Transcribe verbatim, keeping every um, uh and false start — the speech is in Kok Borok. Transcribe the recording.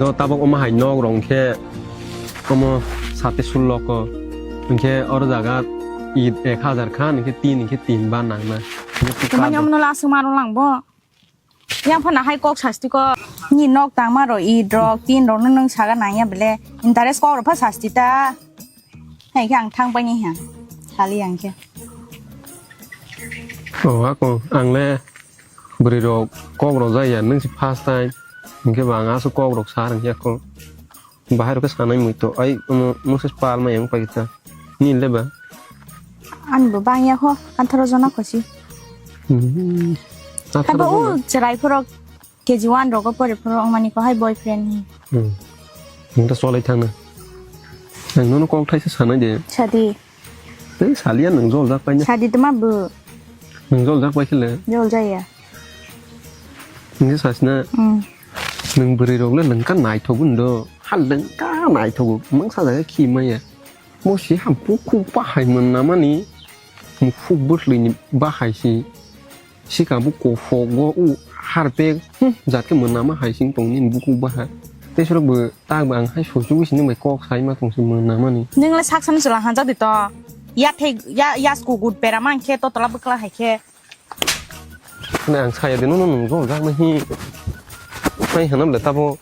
No tabok omo hai nok rok hwnkhe omo sate sullo ko. Hwnkhe oro jaga id ek hajar khan hwnkhe tin hwnkhe tin ba nang na. Hwnkhe Mani tukar omo no lasuk maro lang bo. Yang phana hai kok sasti ko. Ni nok tangma ro id rok tin rok no nung saga nang ya bele. Interest kok ro pha sasti ta. Hai khe ang thang pai ni ha. Sali ang khe. Oh, ako ang le bwrwi rok kok rok jaya nung si first time. Hwnkhe ba ang aswk kok rok sa rang ya ko. Bahai rok khe sanai mui to. Ai, omo, mungsa pal ma yang pai ta. Ni le ba? Ani bo bang ya ho, atharo jona khosi. Hmm. Hai bo Atharo u jona. Cherai phorok K G one rogo pore phorok mani ko hai boyfriend ni. Hmm. Nung ta solai thang na. Ang nono kok thaisa sanai de. Sadi. Tei salia nung jol jak pai na. Sadi tma bo. Nung jol jak pai khele. Jol jaya. Nung sasna. Hmm. Nung bwrwi rok le lengka naithok undo. Ha lengka naithok. Mangsa jaga khi maya. Mo si ha bukhuk bahai mannamani, mukhuk bwthlwini bahai si, sikabo kophogo u harpek, hmm, jat khe mannama hai sing tong nini bukhuk bahai. Tei sorok bo tak bo ang hai sochugwi si nwng bai kok sai ma tong si mannamani. Nwng le sak sani chwla hanjak di to. Ya thek, ya, ya sku gut pera man khe to tola bwkla hai khe. Khna ang saya de nono nung jol jak nai hi. Hai hanam le tabo.